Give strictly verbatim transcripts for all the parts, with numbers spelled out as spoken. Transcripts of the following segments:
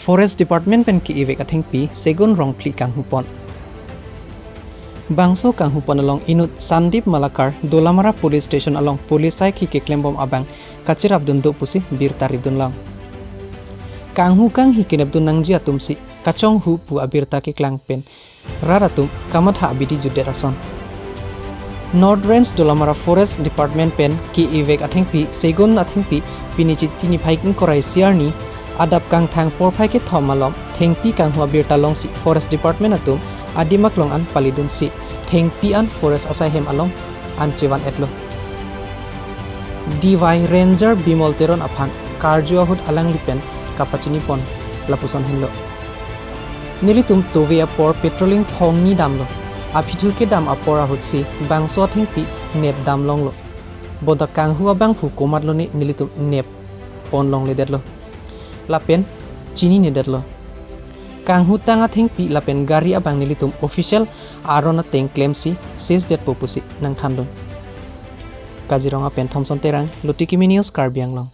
Forest Department pen ke-ivek athengpi Segun Rongphli kanghupon. Bangso kanghupon along inut Sandip Malakar Dolamara Police Station along police saikhi keklembom abang kachirapdun do pusi birta ridunlong. Kanghu kanghi kenepdun nangji atumsi kachonghu pu abirta keklang pen rat atum kamatha abidi jutdet ason. North Range Dolamara Forest Department pen ke-ivek athengpi Segun athengpi pini Chiti niphai ingkoi ra isi arni adap kangthang porphai kethom malom thengpi kanghu abirta longsi Forest Department atum adim aklong an palidunsi thengpi an forest asaihem along an chevan-etlo. D Y Ranger Bimol Teron aphan karju ahut alangli pen kapachinipon lapuson henlo. Nelitum tove apor patrolling phongni damlo. Aphi thu kedam apor ahutsi bangso athengpi nep damlonglo. Bonta kanghu abangphu komatlo ne nelitum nep ponlongledetlo. Lapen chininedetlo. Kanghu tang athengpi lapen gari abang nelitum official aron ateng klemsi seizedetpo pusi nangthandun. Kaziranga pen Thomson Terang, Luti Kimi News, Karbi Anglong.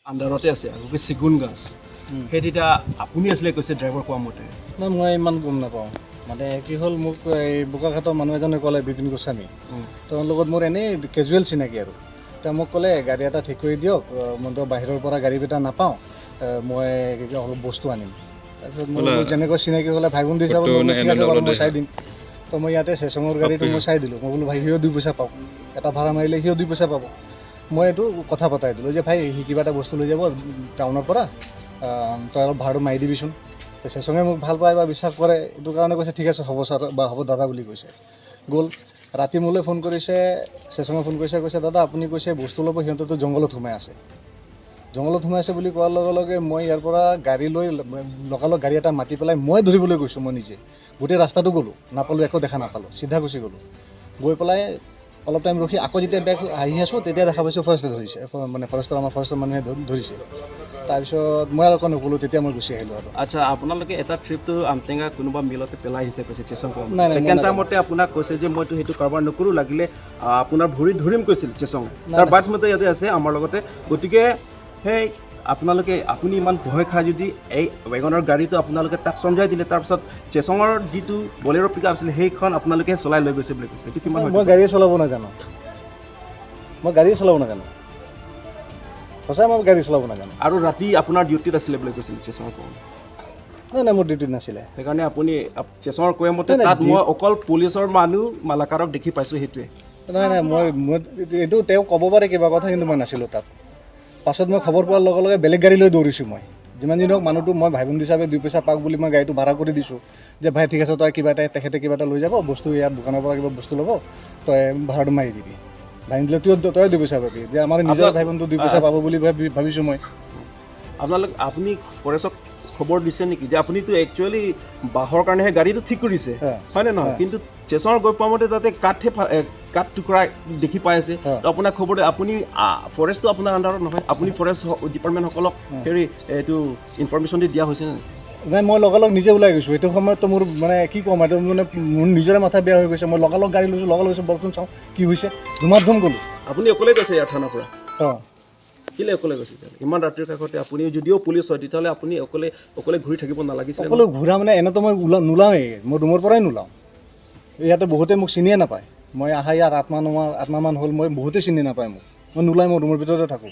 আণ্ডাৰতে আছে, আগতে চেগুন গছ। উম। সেই তেতিয়া আপুনি আছিলে কৈছে ড্ৰাইভাৰ কোৱা মতে। না, মই ইমান গম নাপাওঁ। মানে কি হ'ল, মোক এই বোকাখাতৰ মানুহ এজনে ক'লে, বিপিন গোস্বামী। উম। তেওঁৰ লগত মোৰ এনেই কেজুৱেল চিনাকি আৰু। তেওঁ মোক ক'লে, "গাড়ী এটা ঠিক কৰি দিয়ক, আহ, মইতো বাহিৰৰ পৰা গাড়ী এটা নাপাওঁ, আহ, মই অলপ বস্তু আনিম।" তাৰপিছত মোৰ বোলে, মোৰ যেনেকৈ চিনাকি হ'লে ভাই ভণ্টি হিচাপত ফটো মই বোলো, নে "ঠিক আছে এনে বাৰু, মই ললে? চাই দিম।" তো মই ইয়াতে চেচঙৰ গাড়ীটো গাড়ী মই চাই দিলোঁ। মই বোলো, "ভাই, সিও দুই পইচা পাওক, এটা ভাড়া মাৰিলে সিও দুই পইচা পাব।" মই এইটো কথা পতাই দিলোঁ যে, "ভাই, সি কিবা এটা বস্তু লৈ যাব টাউনৰ পৰা, আহ, তই অলপ ভাড়াটো মাৰি দিবিচোন।" তো চেচঙে মোক ভাল পায় বা বিশ্বাস কৰে, এইটো কাৰণে কৈছে, "ঠিক আছে, হ'ব ছাৰ বা হ'ব দাদা" বুলি কৈছে। গ'ল। ৰাতি মোলৈ ফোন কৰিছে, চেচঙে ফোন কৰিছে, কৈছে, "দাদা, আপুনি কৈছে বস্তু ল'ব, সিহঁতেতো জংঘলত সোমাই আছে।" জংঘলত সোমাই আছে বুলি কোৱাৰ লগে লগে মই ইয়াৰ পৰা গাড়ী লৈ লগালগ গাড়ী এটা মাতি পেলাই মই ধৰিবলৈ গৈছোঁ মই নিজে। গোটেই ৰাস্তাটো গ'লোঁ, নাপালোঁ, একো দেখা নাপালোঁ, চিধা গুচি গ'লোঁ। গৈ পেলাই অলপ টাইম ৰখি আকৌ যেতিয়া বেক আহি আছোঁ, তেতিয়া দেখা পাইছোঁ ফৰেষ্টে ধৰিছে, ফ-, মানে ফৰেষ্টৰ, আমাৰ ফৰেষ্টৰ মানুহে ধ-, ধৰিছে। তাৰপিছত মই আৰু একো নক'লোঁ, তেতিয়া মই গুচি আহিলোঁ আৰু। আচ্ছা, আপোনালোকে এটা ট্ৰিপটো আমটেঙা কোনোবা মিলতে পেলাই আহিছে কৈছে, চেচং কোৱা মতে। নাই, নাই, মই ছেকেণ্ড নাজানো। টাইমতে আপোনাক কৈছে যে মইতো সেইটো কাৰোবাৰ নকৰোঁ, লাগিলে, আ, আপোনাৰ ভৰি ধৰিম কৈছিল চেচং। নাই, তাৰ নাই। বাৰ্ডছ মতে ইয়াতে আছে আমাৰ লগতে। গতিকে সেই আপোনালোকে, আপুনি ইমান ভয় খায় যদি এই ৱেগনৰ গাড়ীটো আপোনালোকে তাক চমজাই দিলে, তাৰপিছত চেচঙৰ যিটো বলেৰ' পিকআপ আছিলে সেইখন আপোনালোকে চলাই লৈ গৈছে বুলি কৈছে, এইটো কিমান মই, সত্য? মই গাড়ী চলাব নাজানো। মই গাড়ী চলাব নাজানো। সঁচাই মই গাড়ী চলাব নাজানো। আৰু ৰাতি আপোনাৰ ডিউটিত আছিলে বুলি কৈছিল চেচঙৰ কোঁৱৰ? নাই, নাই, মোৰ ডিউটিত নাছিলে। সেইকাৰণে আপুনি আপ-, চেচঙৰ কোঁৱৰে মতে নাই, নাই, তাত ডি- মই অকল পুলিচৰ মানুহ মালাকাৰক দেখি পাইছোঁ, সেইটোৱে। নাই, নাই, মই, মই এইটো তেওঁ ক'ব পাৰে কিবা কথা, কিন্তু মই নাছিলোঁ তাত। পাছত মই খবৰ পোৱাৰ লগে লগে বেলেগ গাড়ী লৈ দৌৰিছোঁ মই। যিমান যি নহওক, মানুহটো মই ভাই ভণ্টি হিচাপে দুই পইচা পাওক বুলি মই গাড়ীটো ভাড়া কৰি দিছোঁ যে, "ভাই, ঠিক আছে, তই কিবা এটা, তেখেতে কিবা এটা লৈ যাব, বস্তু ইয়াত দোকানৰ পৰা কিবা বস্তু ল'ব, তই ভাড়াটো মাৰি দিবি।" ভাঙি দিলে তই, তই দুই পইচা পাবি, যে আমাৰ নিজৰ আপোনাক ভাই বন্ধু দুই পইচা আ- পাব বুলি ভাবি, ভাবিছোঁ মই। আপোনালোক, আপুনি ফৰেষ্টক খবৰ দিছে নেকি যে আপুনিতো একচুৱেলি বাঁহৰ কাৰণেহে গাড়ীটো ঠিক কৰিছে, হয়। হয়নে নহয়? হয়। কিন্তু চেচঙৰ গৈ পোৱা মতে তাতে কাঠহে ফা-, এ, কাঠ টুকুৰা দেখি পাই আছে। হয়। তো আপোনাক খবৰ দি-, আপুনি, আ, ফৰেষ্টটো আপোনাৰ আণ্ডাৰত নহয়, আপুনি ফৰেষ্ট হ-, ডিপাৰ্টমেণ্টসকলক হয়। হেৰি, এইটো ইনফৰমেশ্যন দি দিয়া হৈছে নে? নাই, মই লগালগ নিজে ওলাই গৈছোঁ। এইটো সময়ত তো মোৰ, মানে, কি ক'ম, এইটো, মানে, মোৰ নিজৰে মাথা বেয়া হৈ গৈছে। মই লগালগ গাড়ী লৈছোঁ, লগালগ গৈছোঁ, বলচোন চাওঁ কি হৈছে, ধুমাধুম গ'লোঁ। আপুনি অকলে গৈছে ইয়াৰ থানাৰ পৰা? অ। কেলে অকলে গৈছে তেতিয়াহ'লে? ইমান ৰাতিৰ কাষতে আপুনি যদিও পুলিচ হয়, তেতিয়াহ'লে আপুনি অকলে, অকলে ঘূৰি থাকিব নালাগিছিলে ন? অকলে ঘূৰা, মানে, এনেতো মই ওলা-, নোলাওঁৱেই, মই ৰুমৰ পৰাই নোলাওঁ। ইয়াতে বহুতে মোক চিনিয়ে নাপায়। মই আহা ইয়াত আঠ মাহ, ন মাহ, আঠ মাহমান হ'ল, মই বহুতে চিনি নাপায় মোক। মই নোলাই, মই ৰুমৰ ভিতৰতে থাকোঁ।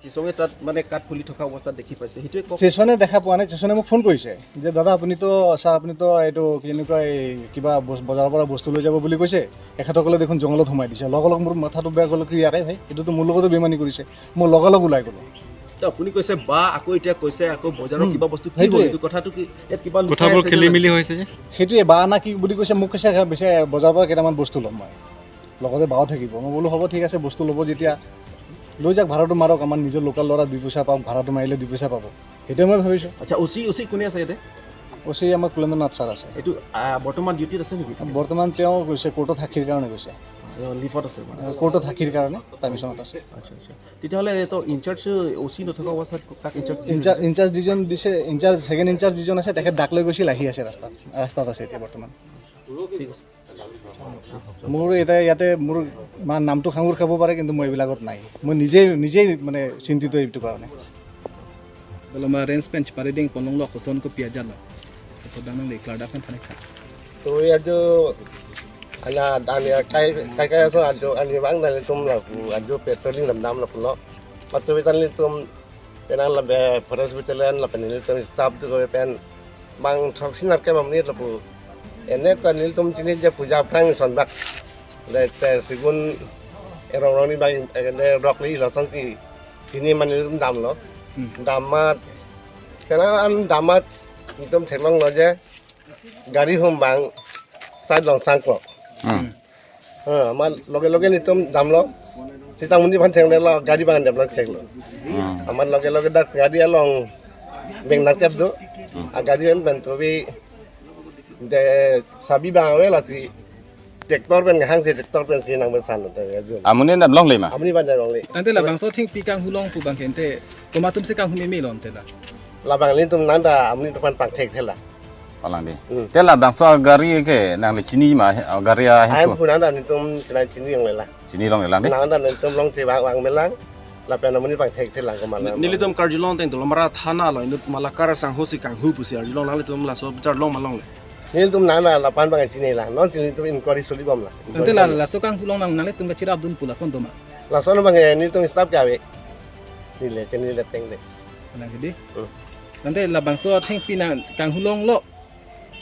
চেচঙে তাত, মানে, কাঠ খুলি থকা অৱস্থাত দেখি পাইছে, সেইটোৱে কওক। চেচনে দেখা পোৱা নাই। চেচনে মোক ফোন কৰিছে যে, "দাদা, আপুনিতো, ছাৰ, আপুনিতো এইটো কি এনেকুৱা, এই কিবা বজ-, বজাৰৰ পৰা বস্তু লৈ যাব বুলি কৈছে, এখেতসকলে দেখোন জংঘলত সোমাই দিছে।" লগালগ মোৰ মাথাটো বেয়া গ'ল, "কি ইয়াকে ভাই, এইটোতো মোৰ লগতো বেইমানি কৰিছে।" মই লগালগ ওলাই গ'লোঁ। তো আপুনি কৈছে বা, আকৌ এতিয়া কৈছে আকৌ বজাৰৰ হুম। কিবা বস্তু কি সেইটোৱে। হ'ল? এইটো কথাটো কি, ইয়াত কিবা লুকাই কথাবোৰ আছে খেলি নে মেলি নাই? হৈছে যে। সেইটোৱে, বা না কি বুলি কৈছে, মোক কৈছে, "পিছে বজাৰৰ পৰা কেইটামান বস্তু ল'ম মই, লগতে বাও থাকিব।" মই বোলো, "হ'ব, ঠিক আছে, বস্তু ল'ব যেতিয়া লৈ যাওক, ভাড়াটো মাৰক, আমাৰ নিজৰ লোকেল ল'ৰা, দুই পইচা পাওক, ভাড়াটো মাৰিলে দুই পইচা পাব।" সেইটোৱে মই ভাবিছোঁ। আচ্ছা, অ চি, অ চি কোনে আছে ইয়াতে? অ চি আমাৰ কুলেন্দ্ৰ নাথ ছাৰ আছে। এইটো, আ, বৰ্তমান ডিউটিত আছে নেকি? বৰ্তমান তেওঁ গৈছে, কোৰ্টত সাক্ষীৰ কাৰণে গৈছে। অ, লিভত আছে মানে? অ, কোৰ্টত সাক্ষীৰ কাৰণে পাৰ্মিশ্যনত আছে। আচ্ছা, আচ্ছা। তেতিয়াহ'লে এইটো ইনচাৰ্জ অ চি নথকা অৱস্থাত কাক ইনচাৰ্জ দিছে? ইনচাৰ্জ, ইনচাৰ্জ যিজন দিছে, ইনচাৰ্জ, ছেকেণ্ড ইনচাৰ্জ যিজন আছে, তেখেত ডাক লৈ গৈছিল, আহি আছে ৰাস্তাত, ৰাস্তাত আছে এতিয়া বৰ্তমান। ঠিক আছে। মোৰ এতিয়া ইয়াতে মোৰ মা-, নামটো সাঙুৰ খাব পাৰে, কিন্তু মই এইবিলাকত নাই। মই নিজেই, নিজেই মানে চিন্তিত এইটো কাৰণে। Beloma range pen chepareding ponlonglo, koson kopi ajatlo? Sepo dang nang le klardak pen thanek tha. Tuwi ajo, ala dan ya kai, kai kai aso ajo ani bang dan tum lapu ajo patrolling dam dam lapulo. Patu tan tum penang labe forest battalion lapen nelitum staff tu ko pen bang throksi nerkep amni lapu. Ene ta nelitum chini je puja aphrang sonbak. Le te sigun erong rong ni bang ene rok li lason si chini man nelitum damlo. Hmm. Dam amat, penang an dam amat nelitum theklonglo je gari hum bang side long sangkok. Hmm. Ha, amat loge loge nelitum damlo. Sitang mundi aphan thenglelo, gari bang damlo theklo. Hmm. Amat loge loge dak gari along beng nangkep do. Hmm. A gari an ban tuwi de sabi bang ave lasi tractor pen hang si tractor pen si nang besan lo te ya jun. Amonit damlongle ma? Amonit ban damlongle. Tangte labangso thengpi kanghulong pu bang kente, komat atum si kanghu meme lo ante la? Labang nelitum nangta amonit atum aphan pangthekthela. Palang di. Hmm. Te labangso gari ke nangli chini ma, he, gari ahem ahem ko? Pu nangta nelitum chini chini longle la. Chini longle lang di? Nangta nelitum longche bang bang melang. Lapen amonit pangthekthelang ko malam. Nelitum karjulong teng tu Lomara thana lo, inut Malakar sangho si kanghu pusi arjulong, nanglitum laso bichar long ma longle? Nelitum nangta lapan bang chinila. Non si nelitum inquiry soli bom la. Tangte la, laso kanghulong nang, nanglitum kachirap dun pu lason doma? Lason bang nelitum staff ke ave. Nile chini le teng de. Nang kedi? Hmm. Tangte labangso thengpi nang kanghulonglo,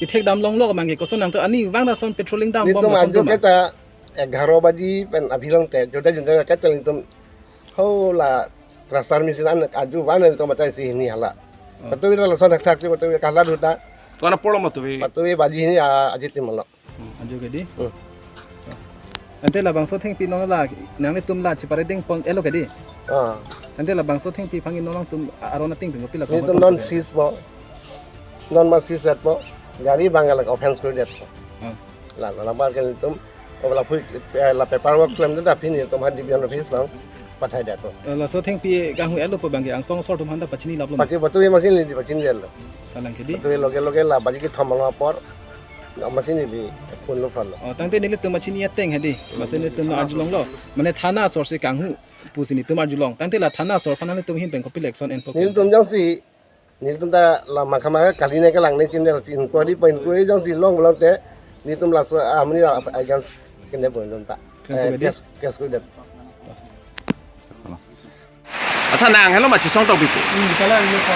kethek damlonglo bang ke koson nangtum ani bang lason patrolling dam bom lason doma? Nelitum ajo ke ta egharo baji pen aphi longte, jode junde ke tel nelitum ho la tractor machine an ajo van nelitum batai si hini hala. Oh. Patu wi lason thak thak si patu wi kala duta. Tuan apor lo ma tuwi? Patu wi baji hini a-, aji tim lo. Hmm, ajo kedi? Hmm. Ante labangso thengpi non la, nanglitum la chepareding pon elo kedi? Ah. Ante labangso thengpi aphan non nangtum aron ating pen kopilo? Nelitum non seize po. Non ma seize po. Gari bang la offence kori det po. Ah. La, la, la bar ke nelitum, o la phui, eh, la paperwork klemdet aphi nelitum ha D B M office along pathai det po. Eh, laso thengpi kanghu elo pu bang ke angsong asor atum aphanta pachini laplo ma? Pachi, patu wi machine li pachini det lo. Kalang kedi? Patu wi loge loge la baji kethom along apor. Machine bi phone lo phone lo. Oh, tangte nelitum machine ateng hedi. Machine nelitum arjulonglo. Mane thana asor si kanghu pusi nelitum arjulong. Tangte la thana asor aphan nelitum ahin pen kopilo action enpo? Nelitum jongsi, nelitum ta la makhama kali ne kelang ne chinine si inquiry po, inquiry jongsi long long te nelitum laso amonit against kene po nelitum ta. Tangte eh, bedi? Case, case kori det. Acha, nang helo ma chesong tokbi pu. Hmm, kala ini sa.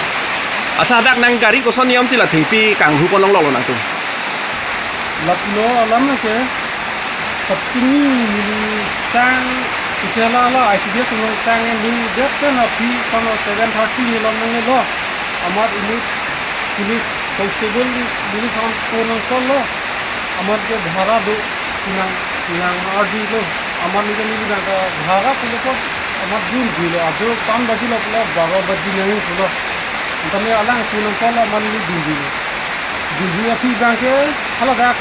Acha, dak nang gari koson niam si la thengpi kanghu ponlonglo nangtum? Lapulo alam na ke, Saptini neli sang, itela lo I C D S neli sang, neli det ke na pi kono seven thirty neli long neli lo. Amat ini police constable neli kam kono kolo. Amat ke bhara do, nang, nang ardi lo. Amat neli neli bang ke bhara pulo ko amat dun dilo, ajo pan baji lo pulo, baro baji nangin pulo. Tame alang pulo ko amat neli dun dilo. Dun di aphi bang ke hala dak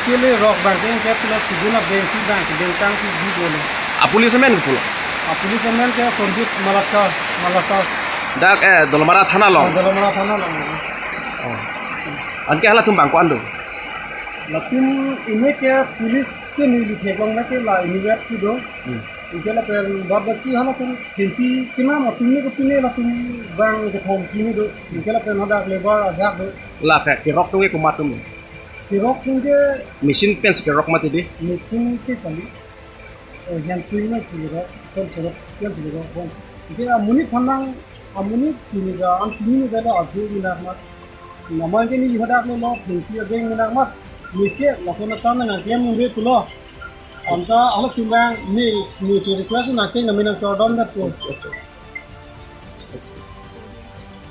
kele rok bang ke ke pulo, sibun abeng si bang ke bengtang si di bolo. A police amen pulo. A police amen ke Sandeep Malakar, Malakar. Dak, eh, Dolamara thana along. Dolamara thana along. Oh. Anke halatum bang ko-an do? Latum ini ke police ke neli theklong na ke la ini web si do. Hmm. Anke lapen bad baki halatum thengpi kena ma pini ke pini latum bang kethom pini do. Anke lapen hadak labour ajak do. La ke kerok atum ke komat atum? Kerok atum ke machine pen si kerok mati di? Machine ke kali. Eh, hand swing na si kerok, pen kerok, pen si kerok, pen. Anke amonit aphan nang, amonit pini ke an chini ni dala ajo ni nak mat. Namai ke neli hadak lo, thengpi abeng ni nak mat. Neli ke lason atan nangklem nang re pulo. Anta halatum bang ni, ni che request nangke nami nangchordom dat ko.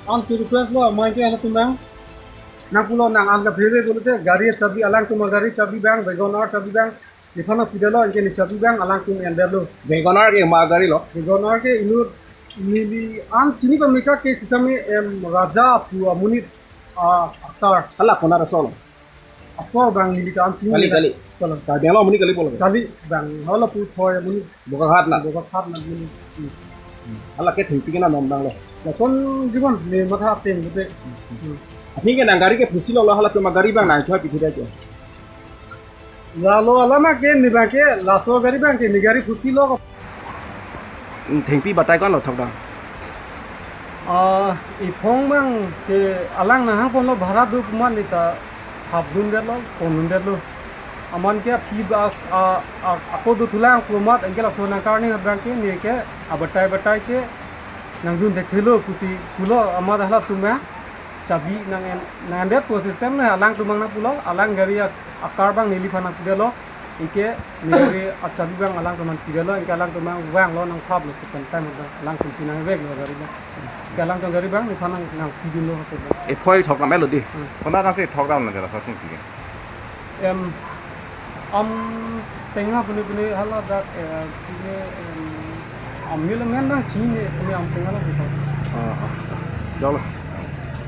An che request lo, amai ke halatum bang. Nang pulo nang an kaphere pulote gari chabi, alangtum agari chabi bang, WagonR chabi bang. Nephan nangpidetlo, anke ne chabi bang alangtum endetlo. WagonR ke ma gari lo? WagonR ke inut neli an chini pamika ke sitame em Raja pu amonit a-actor. Hala konat asor lo? Asor bang neli ke an chini. Kali, kali. Kali. Karbi Anglong amonit kali pulo? Kali bang, hala puthot amonit. Bokakhat na? Bokakhat na amonit. Hmm. Hala ke thengpi kena nom nang lo? Lason jibon ne matha ateng bete. Hmm. Aphi ke nang gari ke phusi lo, lo halatum agari bang nangchoi pithi dai ke? Lalo alama ke ne bang ke laso gari bang ke ne gari phusi lo. Thengpi batai ko-an lo thokdam? Ah, iphong bang ke alang nanghang ponlo bhara do pu amat neta hap dundetlo, pon dundetlo. Amat ke aphi ba, a, a, ako do thulang pu amat anke laso nangkarni bang ke ne ke abatai batai ke nangdun thekthelo pusi pulo amat halatum bang. Chabi nang en, nang endet po system na alangtum bang nangpulo, alang gari a, a-car bang neliphan nangpidetlo, anke ne gari achabi bang alangtum nangpidetlo, anke alangtum bang vanglo nangthaplo second time bang alangtum si nangveklo gari bang. Anke alangtum gari bang nephan nang, nangpidunlo hotel bang. E phoi thokdam lo di. Hmm. Konat nang si thokdam lo jara sa sing pige. Em, am tenga puni puni hala dak, eh, puni, em, am mil men nang chini puni am tenga lo gitu. Ah, ah. Jalo.